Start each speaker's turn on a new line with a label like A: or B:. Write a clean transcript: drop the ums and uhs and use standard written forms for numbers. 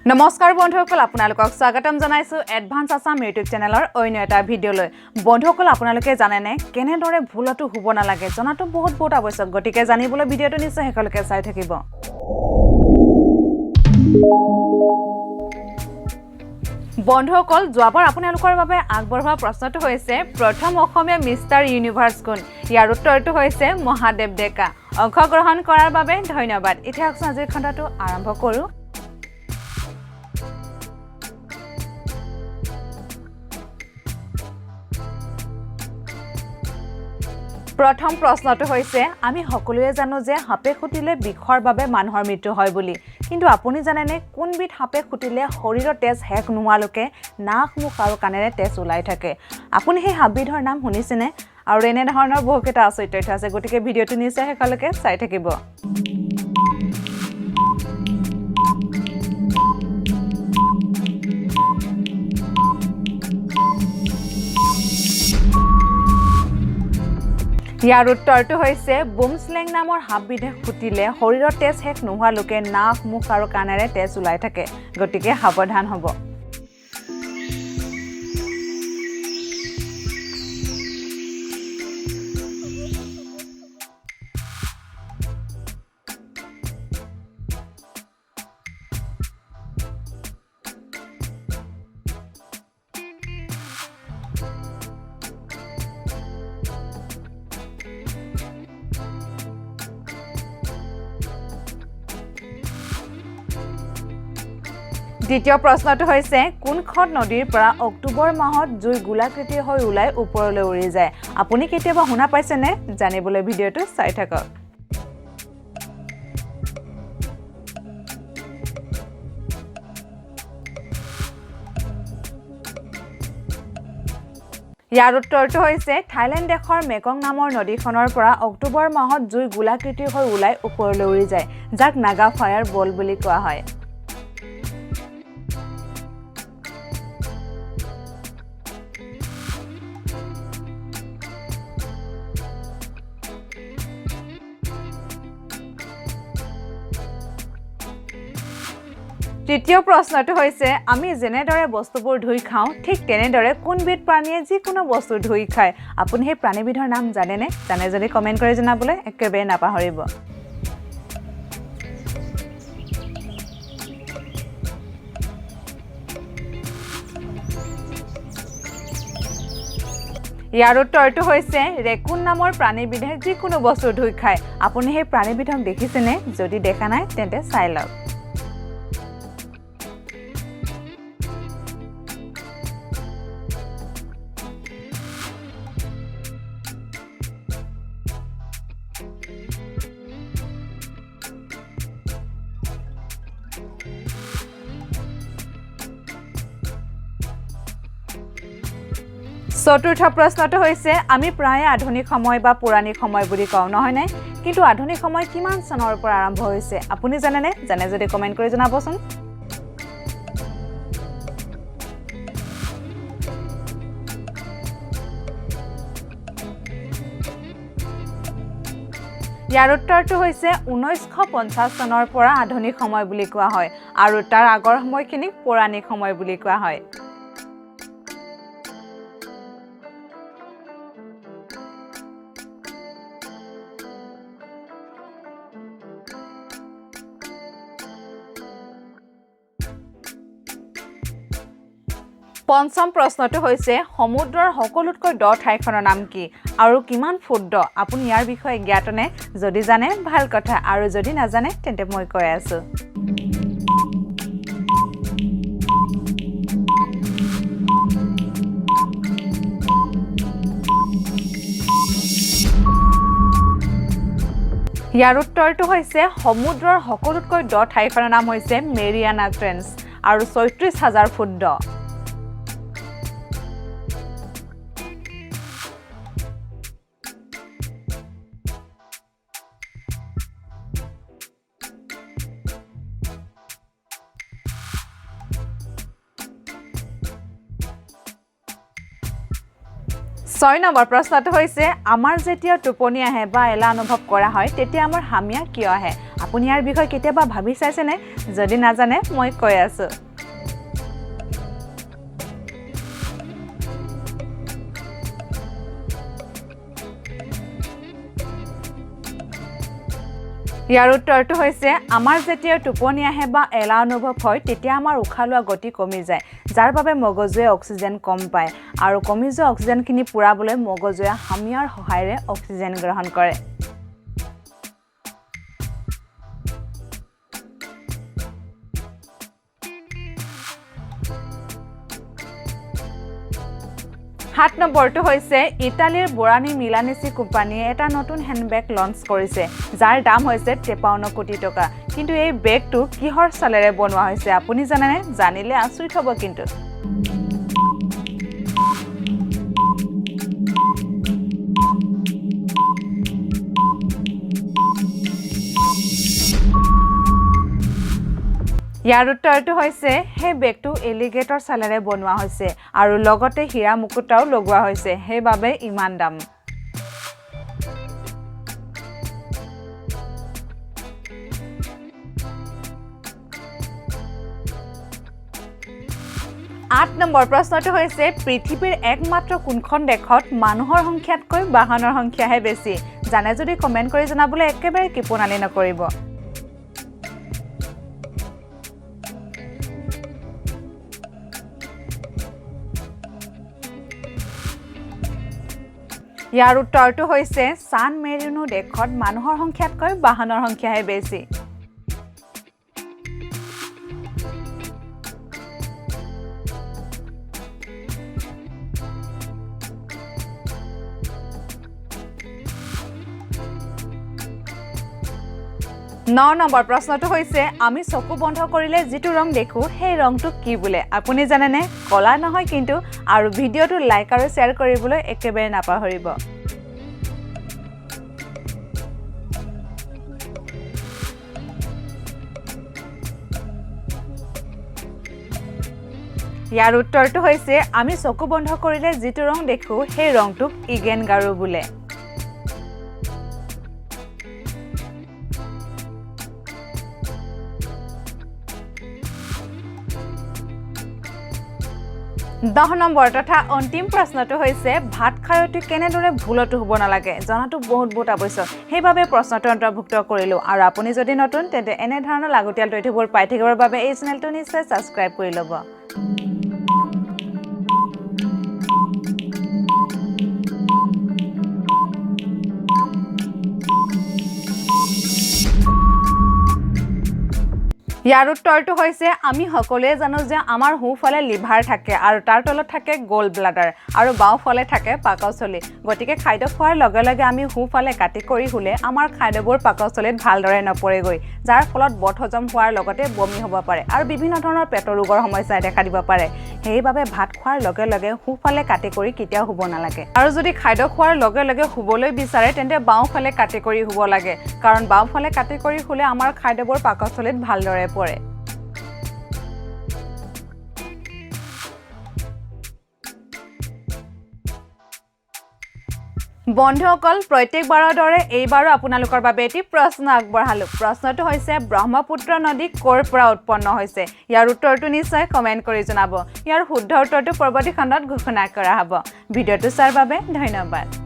A: নমস্কাৰ বন্ধুসকল, আপোনালোকক স্বাগতম জনাইছোঁ এডভান্স আছাম ইউটিউব চেনেলৰ অন্য এটা ভিডিঅ'লৈ। বন্ধুসকল, আপোনালোকে জানেনে কেনেদৰে ভুলতো শুব নালাগে? জনাটো বহুত বহুত আৱশ্যক। গতিকে জানিবলৈ ভিডিঅ'টো নিশ্চয় শেষলৈকে চাই থাকিব। বন্ধুসকল, যোৱাবাৰ আপোনালোকৰ বাবে আগবঢ়োৱা প্ৰশ্নটো হৈছে, প্ৰথম অসমীয়া মিষ্টাৰ ইউনিভাৰ্ছ কোন? ইয়াৰ উত্তৰটো হৈছে মহাদেৱ ডেকা। অংশগ্ৰহণ কৰাৰ বাবে ধন্যবাদ। এতিয়া আহকচোন, আজিৰ খণ্ডটো আৰম্ভ কৰোঁ। প্ৰথম প্ৰশ্নটো হৈছে, আমি সকলোৱে জানো যে সাপে খুটিলে বিষৰ বাবে মানুহৰ মৃত্যু হয় বুলি। কিন্তু আপুনি জানেনে কোনবিধ সাপে খুটিলে শৰীৰৰ তেজ শেষ নোহোৱালৈকে নাক, মুখ আৰু কাণেৰে তেজ ওলাই থাকে? আপুনি সেই সাপবিধৰ নাম শুনিছেনে? আৰু এনেধৰণৰ বহুকেইটা আচৰিত তথ্য আছে, গতিকে ভিডিঅ'টো নিশ্চয় শেষলৈকে চাই থাকিব। ইয়াৰ উত্তৰটো হৈছে বুমশ্লেং নামৰ সাপবিধে খুটিলে শৰীৰৰ তেজ শেষ নোহোৱালৈকে নাক, মুখ আৰু কাণেৰে তেজ ওলাই থাকে। গতিকে সাৱধান হ'ব। দ্বিতীয় প্ৰশ্নটো হৈছে, কোনখন নদীৰ পৰা অক্টোবৰ মাহত জুই গোলাকৃতিৰ হৈ ওলাই ওপৰলৈ উৰি যায়? আপুনি কেতিয়াবা শুনা পাইছেনে? জানিবলৈ ভিডিঅ'টো চাই থাকক। ইয়াৰ উত্তৰটো হৈছে থাইলেণ্ড দেশৰ মেকং নামৰ নদীখনৰ পৰা অক্টোবৰ মাহত জুই গোলাকৃতিৰ হৈ ওলাই ওপৰলৈ উৰি যায়, যাক নাগা ফায়াৰ বল বুলি কোৱা হয়। তৃতীয় প্ৰশ্নটো হৈছে, আমি যেনেদৰে বস্তুবোৰ ধুই খাওঁ, ঠিক তেনেদৰে কোনবিধ প্ৰাণীয়ে যিকোনো বস্তু ধুই খায়? আপুনি সেই প্ৰাণীবিধৰ নাম জানেনে? জানে যদি কমেণ্ট কৰি জনাবলৈ একেবাৰে নাপাহৰিব। ইয়াৰ উত্তৰটো হৈছে ৰেকুন নামৰ প্ৰাণীবিধে যিকোনো বস্তু ধুই খায়। আপুনি সেই প্ৰাণীবিধক দেখিছেনে? যদি দেখা নাই, তেন্তে চাই লওক। চতুৰ্থ প্ৰশ্নটো হৈছে, আমি প্ৰায়ে আধুনিক সময় বা পৌৰাণিক সময় বুলি কওঁ, নহয়নে? কিন্তু আধুনিক সময় কিমান চনৰ পৰা আৰম্ভ হৈছে, আপুনি জানেনে? জানে যদি কমেণ্ট কৰি জনাবচোন। ইয়াৰ উত্তৰটো হৈছে 1950 চনৰ পৰা আধুনিক সময় বুলি কোৱা হয় আৰু তাৰ আগৰ সময়খিনিক পৌৰাণিক সময় বুলি কোৱা হয়। পঞ্চম প্ৰশ্নটো হৈছে, সমুদ্ৰৰ সকলোতকৈ দ ঠাইখনৰ নাম কি আৰু কিমান ফুট দ? আপুনি ইয়াৰ বিষয়ে জ্ঞাতনে? যদি জানে ভাল কথা, আৰু যদি নাজানে তেন্তে মই কৈ আছো। ইয়াৰ উত্তৰটো হৈছে সমুদ্ৰৰ সকলোতকৈ দ ঠাইখনৰ নাম হৈছে মেৰিয়ানা ট্ৰেঞ্চ আৰু 36,000 ফুট দ। ছয় নম্বৰ প্ৰশ্নটো হৈছে, আমাৰ যেতিয়া টোপনি আহে বা এলাহ অনুভৱ কৰা হয়, তেতিয়া আমাৰ হামিয়া কিয় আহে? আপুনি ইয়াৰ বিষয়ে কেতিয়াবা ভাবি চাইছেনে? যদি নাজানে মই কৈ আছোঁ। ইয়াৰ উত্তৰটো হৈছে আমাৰ যেতিয়া টোপনি আহে বা এলাহ অনুভৱ হয় তেতিয়া আমাৰ উশাহ লোৱা গতি কমি যায়, যাৰ বাবে মগজুৱে অক্সিজেন কম পায় আৰু কমি যোৱা অক্সিজেনখিনি পূৰাবলৈ মগজুৱে হামিয়াৰ সহায়েৰে অক্সিজেন গ্ৰহণ কৰে। সাত নম্বৰটো হৈছে ইটালীৰ বোৰানি মিলানিচি কোম্পানীয়ে এটা নতুন হেণ্ডবেগ লঞ্চ কৰিছে, যাৰ দাম হৈছে 53 কোটি টকা। কিন্তু এই বেগটো কিহৰ ছালেৰে বনোৱা হৈছে আপুনি জানেনে? জানিলে আচৰিত হ'ব কিন্তু। ইয়াৰ উত্তৰটো হৈছে সেই বেগটো এলিগেটৰ ছালেৰে বনোৱা হৈছে আৰু লগতে হীৰা মুকুতাও লগোৱা হৈছে, সেইবাবে ইমান দাম। আঠ নম্বৰ প্ৰশ্নটো হৈছে পৃথিৱীৰ একমাত্ৰ কোনখন দেশত মানুহৰ সংখ্যাতকৈ বাহনৰ সংখ্যাহে বেছি? জানে যদি কমেণ্ট কৰি জনাবলৈ একেবাৰে কৃপণালি নকৰিব। ইয়াৰ উত্তৰটো হৈছে ছান মেৰিনো দেশত মানুহৰ সংখ্যাতকৈ বাহনৰ সংখ্যাহে বেছি। ন নম্বৰ প্ৰশ্নটো হৈছে আমি চকু বন্ধ কৰিলে যিটো ৰং দেখোঁ সেই ৰংটো কি বোলে? আপুনি জানেনে? ক'লা নহয় কিন্তু। আৰু ভিডিঅ'টো লাইক আৰু শ্বেয়াৰ কৰিবলৈ একেবাৰে নাপাহৰিব। ইয়াৰ উত্তৰটো হৈছে আমি চকু বন্ধ কৰিলে যিটো ৰং দেখোঁ সেই ৰংটোক ইগেন গাৰু বোলে। দহ নম্বৰ তথা অন্তিম প্ৰশ্নটো হৈছে ভাত খায়তো কেনেদৰে ভুলতো হ'ব নালাগে জনাটো বহুত বহুত আৱশ্যক, সেইবাবে প্ৰশ্নটো অন্তৰ্ভুক্ত কৰিলোঁ। আৰু আপুনি যদি নতুন তেন্তে এনেধৰণৰ লাগতিয়াল তথ্যবোৰ পাই থাকিবৰ বাবে এই চেনেলটো নিশ্চয় ছাবস্ক্ৰাইব কৰি ল'ব। ইয়াৰ উত্তৰটো হৈছে আমি সকলোৱে জানো যে আমাৰ সোঁফালে লিভাৰ থাকে আৰু তাৰ তলত থাকে গ'ল ব্লাডাৰ আৰু বাওঁফালে থাকে পাকস্থলী। গতিকে খাদ্য খোৱাৰ লগে লগে আমি সোঁফালে কাটি কৰি শুলে আমাৰ খাদ্যবোৰ পাকস্থলীত ভালদৰে নপৰেগৈ, যাৰ ফলত বদহজম হোৱাৰ লগতে বমি হ'ব পাৰে আৰু বিভিন্ন ধৰণৰ পেটৰ ৰোগৰ সমস্যাই দেখা দিব পাৰে। সেইবাবে ভাত খোৱাৰ লগে লগে সোঁফালে কাটি কৰি কেতিয়াও শুব নালাগে। আৰু যদি খাদ্য খোৱাৰ লগে লগে শুবলৈ বিচাৰে তেন্তে বাওঁফালে কাটি কৰি শুব লাগে, কাৰণ বাওঁফালে কাটি কৰি শুলে আমাৰ খাদ্যবোৰ পাকস্থলীত ভালদৰে পৰে। বন্ধুসকল, প্ৰত্যেকবাৰৰ দৰে এইবাৰো আপোনালোকৰ বাবে এটি প্ৰশ্ন আগবঢ়ালোঁ। প্ৰশ্নটো হৈছে ব্ৰহ্মপুত্ৰ নদী ক'ৰ পৰা উৎপন্ন হৈছে? ইয়াৰ উত্তৰটো নিশ্চয় কমেণ্ট কৰি জনাব। ইয়াৰ শুদ্ধ উত্তৰটো পৰৱৰ্তী খণ্ডত ঘোষণা কৰা হ'ব। ভিডিঅ'টো চোৱাৰ বাবে ধন্যবাদ।